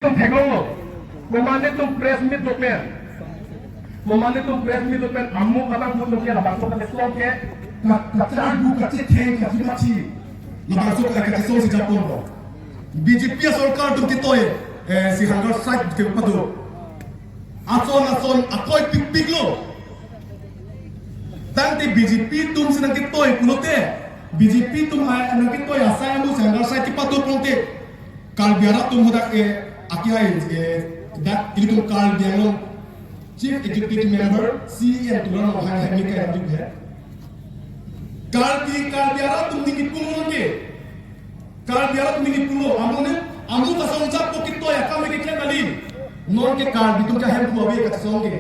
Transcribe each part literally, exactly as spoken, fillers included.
Tum theklonglo. Komatne tum press meet do pen. Komatne tum press meet do pen amuk abang pun do ke labangso kachesong ke. Ka-, kachardu kachetheng kachibachi. Labangso ka-, kachesong si japonlo. B J P asorkar atum kitoi, eh, si hunger strike ke pado. Ason ason akoi pikpiklo. Tangte B J P atum si nangkitoi pulote. B J P atum ai nangkitoi asai amu si hunger strike kepado pulote. Karbi arat atum hadak, eh, akihai, eh, dak ilitum Karbi Anglong Chief Executive Member, C E M Tuliram Ronghang hemi kai ram jik hai. Karbi, Karbi arat atum ningje pulo ke. Karbi arat atum ningje pulo, amu ne, amu ta song jap pokit to ya kami ke kali. Non ke Karbi atum ke ahemphu ave kachesong ke.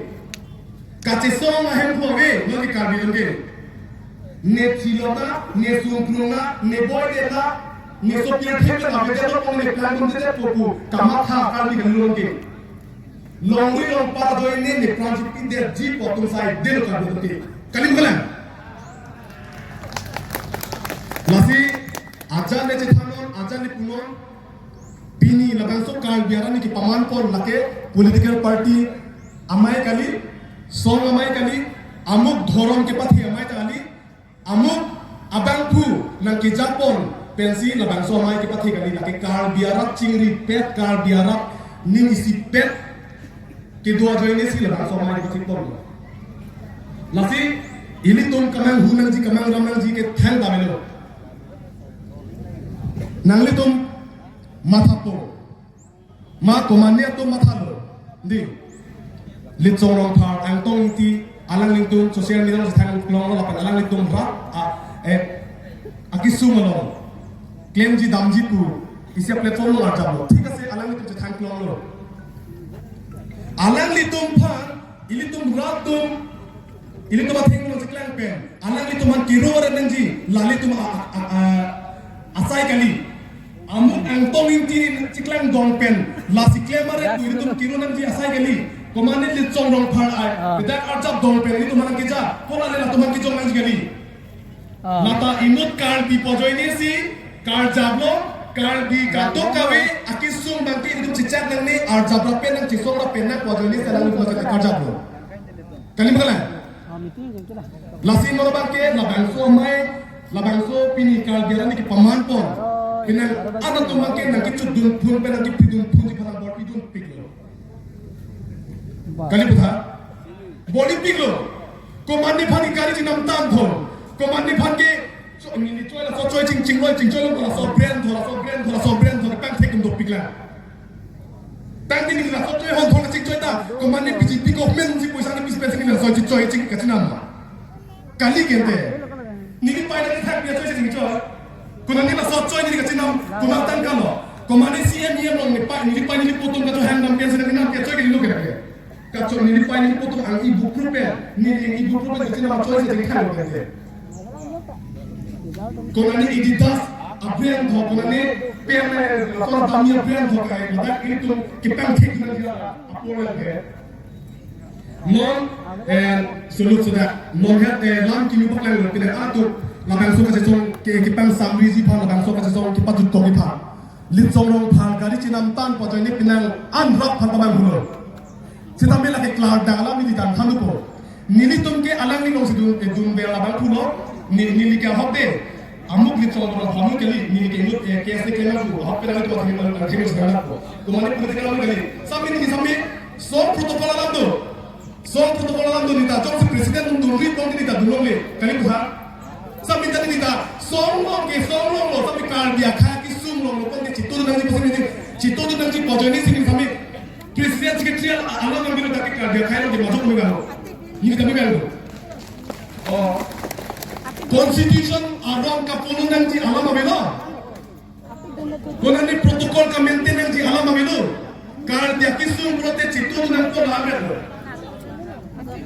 Kachesong ahemphu ave, non ke Karbi atum ke. Ne chilona, ne sungkrungna, ne boy dena, ne sopir thek na bete lo pon ne plan dun dete poku, kamatha Karbi kalilon ke. Longri longpar ajoine ne pran chipidetji pu atum sai delo Karbi atum ke. Kalim kalang. Lasi, ajan ne chethanon, ajan ne punon, pini labangso Karbi arat ne kepaman pon lake political party amei kali, song amei kali, amuk dhorom kepathe amei ta kali, amuk abangphu nangkejapon pensi labangso amei kepathe kali, lake Karbi arat chingripet, Karbi arat ning isipet kedo ajoine si labangso amei kepathe pon. Lasi ilitum kemanghu nangji, kemangram nangji ke thang damelo. Nanglitum mathapo. Ma komatne atum mathalo. Di. Litsong Rongphar, Angtong Ingti, alanglitum social media along thang klonglo lapen alanglitum rat, a, eh, akesung along klemji damji pu isi a-platform along arjaplo. Thik ase, alanglitum chethang klonglo. Alanglitum aphan, ilitum rat atum, ilitum athengno chiklang pen, alanglitum aphan kiro aret nangji, lalitum a, a, a, a, asai kali. Amuk Angtong Ingti chiklang dong pen, lasi klem aret pu ilitum kiro nangji asai kali. Komatne Litsong Rongphar ai, ah, bedak arjap dong pen, ilitum aphan keja, kola le latum aphan kejong nangji kali. Ah. Lata inut Karbi pu ajoine si, karjaplo, Karbi kadokave, akesung abang ke ilitum chechak nangne, arjap rapen nang, chesong rapen nang pu ajoine si alanglitum karjaplo. Kalim kalang. Lasi non abang ke, labangso amei, labangso pini Karbi arat ne kepaman pon. Penang atum abang ke nangkechudun phun pen nangkephidun phunji aphan bor-idun piklo. Kali puthot. Bor-ipiklo. Komatne aphan ke gari chinam tangtho. Komatne aphan ke, so, neli choi laso choi chingchingloi chingchoilo laso brand tho, laso brand tho, laso brand tho, pangthek dopiklang. Tangte neli laso choi hon thon chingchoi ta, komatne B J P government si poisa ne pis pes neli laso choi ching kachinam. Kali kente. Neli pai neli thak dia choi chingchoi. Konat neli laso choi neli kachinam, konat tangka lo. Komatne C M E M along neli pai, neli pai neli pu atum kachohang dam pen si neli nam ke choi ke neli lo ke. Kachoi neli pai neli pu atum ang ibu group pen, neli ibu group pen kachinam choi si neli thak lo kente. Konat ne Adidas a-brand tho, konat ne pen, eh, konat damji a-brand tho kai, ladak ilitum kepangthek nangji apor lake. Non, eh, sulut sudah, non het, eh, lam kimi paklang lo, pine atum, labangso kachesong ke, kepangsamriji aphan, labangso kachesong kepajut kokji aphan. Litsong Rongphar gari chinam tang pu ajoine penang an rap aphan pamanghulo. Sitame lake klardang alam neli dam thanupo. Nelitum ke alangli along si dun, eh, dun bela abang pulo, ne, neli ke ahok de. Amuk Litsong Rongphar amuk kali, neli ke inut, eh, K S A ke nangpu, ahok ke nangpu, ahok ke nangpu, ahok ke nangpu. Komatne political amuk kali. Sami neli sami, song protocol alam do. Song protocol alam do neli ta, jongsi president nung dunri pon neli ta dunlongle, kali puha. Sami ta neli ta, song long ke, song longlo, sami Karbi akhei kesung longlo, pon ke chitodun nangji pu si neli, chitodun nangji pu ajoine si neli sami. President secretary alam nang bilo ta ke Karbi akhei along ke majok mi bang. Neli ta mi bang. Oh. Constitution arong kapolun nangji alam avelo. Konat ne protocol ka-maintain nangji alam avelo. Karbi akesung pulote chitodun nangpo alam avelo.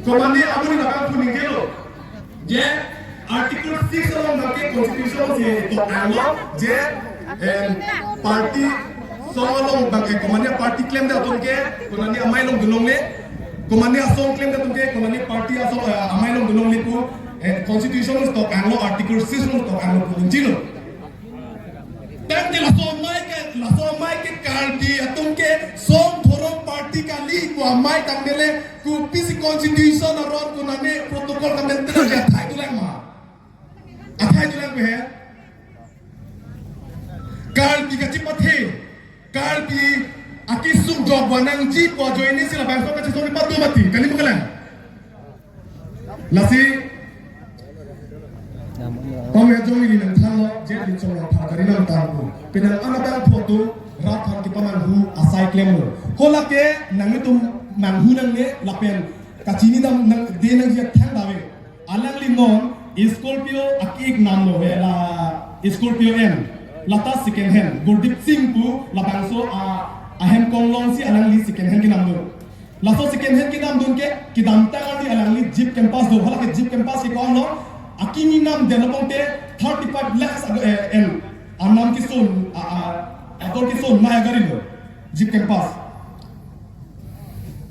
Komatne amonit abang pu ningjelo. Je Article six along abang ke constitution si tok anglo je, em, party song along abang ke komatne party klemdet atum ke, konat ne amei along dunlongle, komatne asong klemdet atum ke, konat ne party asong, eh, amei along dunlongle pu, eh, constitution si tok anglo, Article six along tok anglo pu ningjelo. Tangte laso amei ke, laso amei ke Karbi atum ke Amei tangdele, kopisi constitution aron konane protocol kamentere ke athai dolang ma. Athai dolang pe he. Karbi kachepathe, Karbi akesung jok vanangji pu ajoine si labangso kachesong patu mati. Kali ma kalang? Lasi, pame jong ili nangthanlo, je ili chong lo phakari nangthanlo. Penang ana bang photo, rat aphan kepamanghu asai klemlo. Hala ke nanglitum manghu nangne lapen kachini dam nangde nangji athang dave. Alangli non Scorpio aki-ik namlo he la Scorpio M. Lata second hand. Gurdeep Singh pu labangso a, ahem konglong si alangli second hand kenamlo. Laso second hand kenamdun ke kedamtang arni alangli Jeep Compass do. Hala ke Jeep Compass ke ko-an lo, akimi namdetlo pute thirty five lakhs ag-, eh, en. Anam keson, a, a, ador keson nai agari lo. Jeep Compass.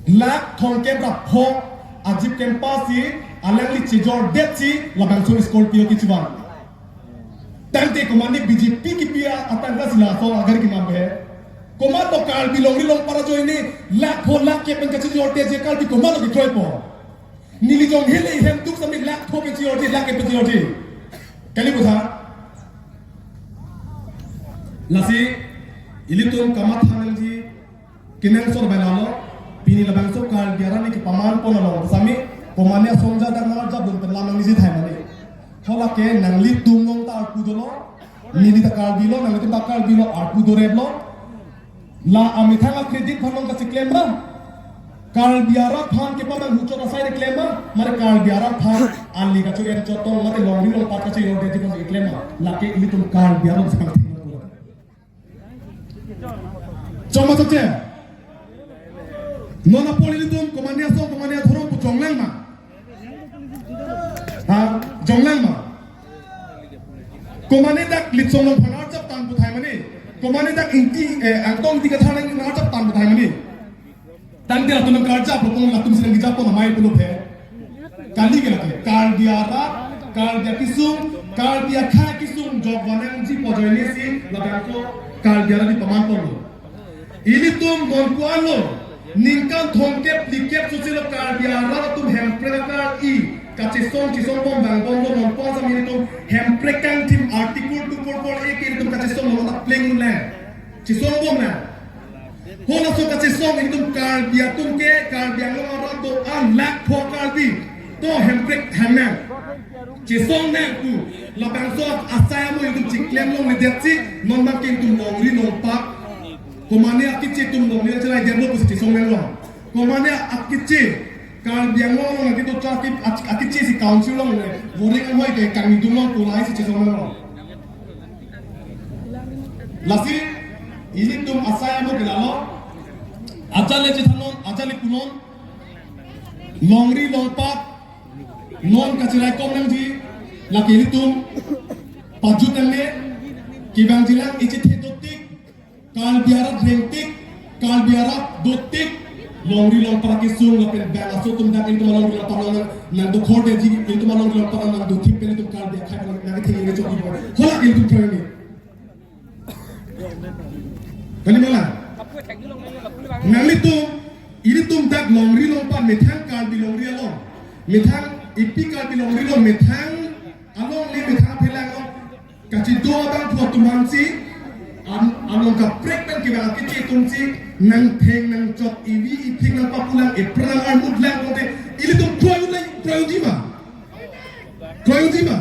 Lakh thomkep ra pho a Jeep Compass si alangli chejordetsi labangso Scorpio kechevang. Tangte komane B J P kipi atangka si laso agari kenam pe he. Komat lo Karbi longri longpat ajoine lakh pho lakh kep pen kachejordetji Karbi komat lo kekroipo. Neli jong hele hem duk sami lakh pho kechejordetji, lakh kep kechejordetji. Kali butha. Lasi ilitum kamatha nangji kenangsot bai lalo, pini labangso Karbi arat ni kepaman pon along sami, komane asong ja dak nang ja bun pen lam nangji thai mane. Hala ke nanglitum along ta arpu dolo, neli ta Karbi lo, nanglitum ta Karbi lo, arpu dorep lo. La amethang a-credit aphan long kacheklem ma? Karbi arat aphan kepamanghu chot asai keklem ma? Mane Karbi arat aphan ali kacho-en chot tong mate longri longpat kachejordetji aphan keklem ma? Lake ilitum Karbi arat aphan. Chong ma chokche? Non apor ilitum komane asong, komane adhorom pu jonglang ma? Ha? Jonglang ma? Komane dak Litsong Longphan archap tang pu thai mane? Komane dak Ingti, eh, Angtong Ingti Kathar archap tang pu thai mane? Tangte latum nangkarjap lo pon, latum si nangkejap pon amei pulo phe. Kali ke lake, Karbi arat, Karbi akesung, Karbi akhei akesung jok vanangji pu ajoine si labangso Karbi arat ni paman ponlo. Ilitum non ko-an lo, ningkan thomkep phlikep sose lo Karbi arat atum Hemprek akar-i kachesong chesong bom bang bom lo, non ko-an sami ilitum Hemprek kangthim Article two four four A ke ilitum kachesong lo ta pleng lo. Chesong bom na. Halaso kachesong ilitum Karbi atum ke, Karbi Anglong arat do-an lakh pho Karbi. To Hemprek hemnang. Chesong nang pu. Labangso asai amo ilitum cheklem longledetsi, non bang ke ilitum longri longpat. Komane akeche atum longri cherai detlo pusi chesong nanglo. Komane akeche Karbi Anglong along akedo chaki ak-, akeche si council along le. Voring anghoi ke kangni dun long pulai si chesong nanglo. Lasi, ilitum asai amo ke lalo, ajat le chethanon, ajat le punon, longri longpat, non kacherai kom nangji, lake ilitum, pajut nangne, kevangjilang ichethe dotik, Karbi arat rengtik, Karbi arat dotik, longri longpat akesung lapen bang aso atum dak ilitum alongri longpat nang, nangdokhordetji, ilitum alongri longpat nangdothip pen ilitum Karbi akhei nang, nangketheng nangchok ibo. Hala ilitum kroini. Kali ma la? Nanglitum, ilitum dak longri longpat methang Karbi longri along. Methang ipi Karbi longri along methang along le methang aphelang along. Kachido abangphu atum aphansi, an-, along kaprek pen kevang akeche atumsi, nangtheng nangchok ivi ithik nangpapulang epran armut lang pute, ilitum kroilang, kroiji ma? Kroiji ma?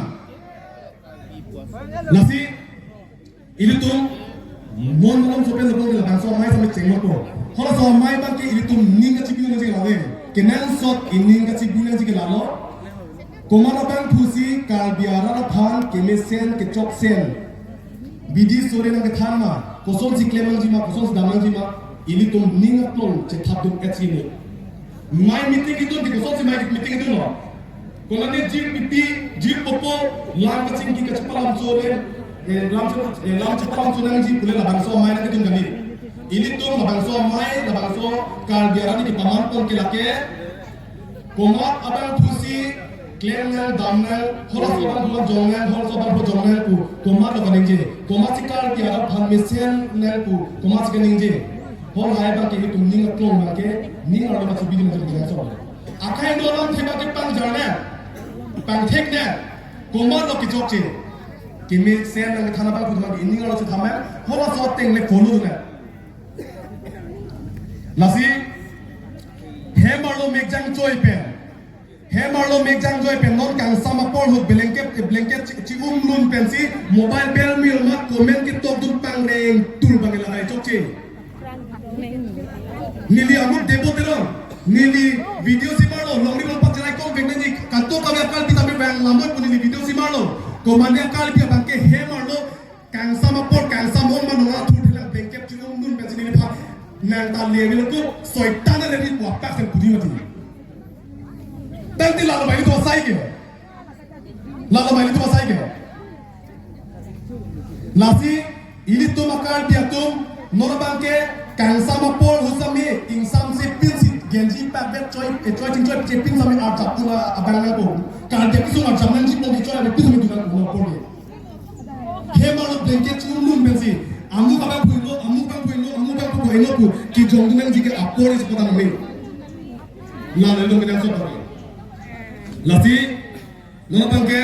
Lasi, ilitum, mon malom sopen labang ke labangso amei sami chengmokpo. Halaso amei abang ke ilitum ning kachebi nangji ke lave. Kenangsot ining kachebi nangji ke lalo. Komat abangphusi Karbi arat aphan kemesen kechoksen bidi sore nangkethan ma, kosonsi klem nangji ma, kosonsi dam nangji ma, ilitum ning aklong chethap dun etsi ni. Mei meeting idun di kosonsi mei meeting idunlo. Konane jir pipi, jir popo, lam kachingki kachepalam so le, eh, lam che-, eh, lam chepalam so nangji pule labangso amei nangkedun kali. Ilitum labangso amei, labangso Karbi arat ni kepaman pon ke lake. Komat abangphusi klem nang dam nang, halaso abangphu jong nang, halaso abangphu jong nang pu, komat lo kaningje. Komatsi Karbi arat aphan mesen nang pu, komatsi kaningje. Hol hai abang ke itum ning aklong abang ke, ning arlo ma chibidi ma chibidi so. Akai do alam thek abang ke pangjar ne, pangthek ne, komat lo kechokche. Kemesen nangkethan abang putman ke ning arlo si thamen, hol aso ateng le follow ne. Lasi, hem arlo mek jang choi pen. Hem arlo mek jang choi pen non kangsam apor ahut blanket, blanket chi, chi-um lun pensi mobile bell mil ma comment ketok dun pangreng tul abang ke lahai chokche. Neli amuk Debo Teron, neli video si marlo, longri longpat cherai kong vek nangji, kanto kami akalbi tame vang lamot pu neli video si marlo. Komatne akalbi abang ke hem arlo kangsam apor, kangsam ong ma nong athur thelang blanket chi-um lun pensi neliphan nang ta le velo ko, soitan le ri kuapak sen pudi mati. Tangte lalo mai to asai ke. Lalo mai to asai ke. Lasi, ilitum aKarbi atum, non abang ke, kangsam apor ahut sami, ingsamse pinsi, genji pakvet choi, eh, choi ching choi, che pin sami arjap tula abang nangpo. Karbi kesung arjap nangji po, choi, abi pin sami dulang po, po ke. Hem arlo blanket chi-um lun pensi. Amuk abang phuilo, amuk abang phuilo, amuk abang phuilo pu. Kejong dun nangji ke apor isi kota nangli. Lalo dong kedang sot. Lasi, non abang ke,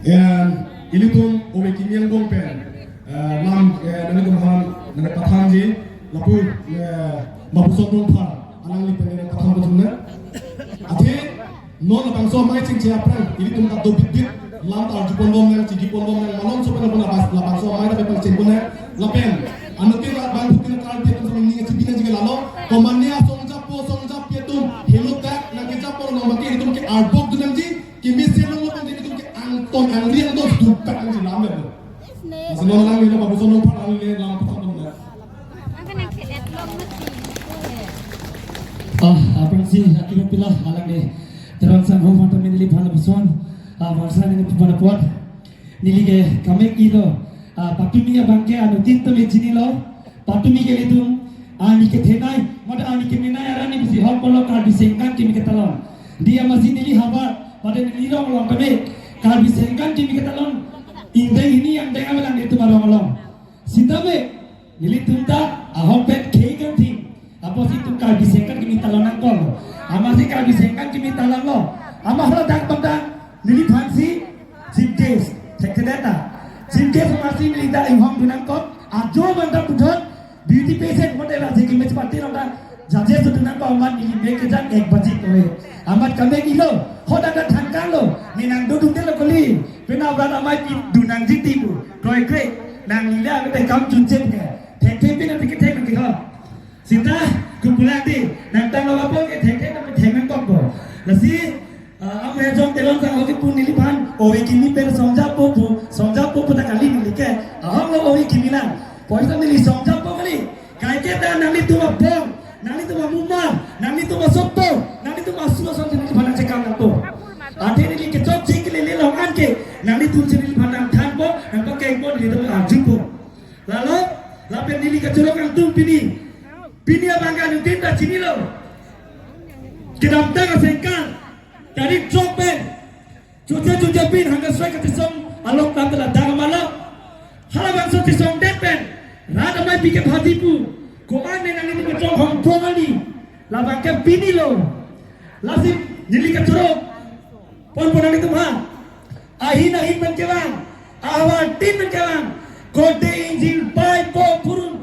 em, ilitum ove kimi angbong pen. Eh, lam, eh, nanglitum aphan, nangkethanji, lapu, eh, Babuson Rongphar, alangli pen nangkethan ko jumna. Athe, non labangso amei chingche aphrang, ilitum ta do bitbit, lam ta arjupon bomnang, chingkipon bomnang, malomso pen pon labas, labangso amei ta pepang chingkon nang, lapen, anuttin la bang phutin kal pia tum ning chibi nangji ke lalo, komatne asongjapo, songjapi atum, helo tak, nangkejapo along abang ke ilitum ke arbok dun nangji, kemesen along abang ke ilitum ke angton, angri angton, dun tak nangji lam le. Lasi non alangli lo Babuson Rongphar alangli le lam pethak bomnang. Ah, aphrangsi, akiro pila, alangli Teron sangho aphan tame neliphan lapuson, ah, bangsa neliphan apot. Neli ke kamek ilo, ah, patumi abang ke anuttin tame chinilo, patumi ke ilitum, ah, arni kethenei, mate arni kemenei arni pusi hok polo Karbi Sengkan kimi ketalon. Dia amatsi neli havar, mate neli rong along tame, Karbi Sengkan kimi ketalon, ingdeng hini angdeng avelang nelitum arong along. Sitame, nelitum ta ahok pen khei kangthing. Apotsi itum Karbi Sengkan kimi talon nangkok. Amatsi Karbi Sengkan kimi talon lo. Amat hala dak bang ta neliphansi chief guest. Thekthedet ta. Chief guest amatsi neli ta inghong dun nangkok. Ajo bang ta puthot beauty pageant mate Raji kimi chepate along ta judges dun nangkok amat neli mek kejang ek baji kove. Amat kamek ilo. Hadak ta thangkang lo. Ne nangdodunde lo kali. Pen abang amei ki dun nangji ti pu. Kroikre. Nangli le ave te kam chunchep ke. Thekthe pin ati kethek nang ke ho. Sita, kupulang di, nangtang lo apor ke thekthe nang thek nangkokpo. Lasi, ah, amei John Teron sangho kipu neliphan, ove kimi pen songjapo pu, songjapo pu ta kali neli ke, ahok lo ove kimi lang. Poisa neli songjapo kali, kaike ta nanglitum abang, nanglitum amumar, nanglitum asoppo, nanglitum asu ason neliphan nangchekam nangpo. Athe neli kechokche kelele along anke, nanglitum si neliphan nangthanpo, nangpakengpo, nelitum arjupo. Lalo, lapen neli kachoro kangtung pini. Pini abang ke anuttin ta chinilo. Kedamtang asengkan, tarik chok pen. Chunche chunche pin hangke soi kachisong alok lam ta ladak amala. Halabangso chisongdet pen. Rat amei B K Bhati pu. Komatne nanglitum kachonghong pong ani. Labang ke pinilo. Lasi neli kachoro. Pon pon nanglitum ha. Ahin ahin pen kevang, ahavar tin pen kevang, kode ingjir bai po purun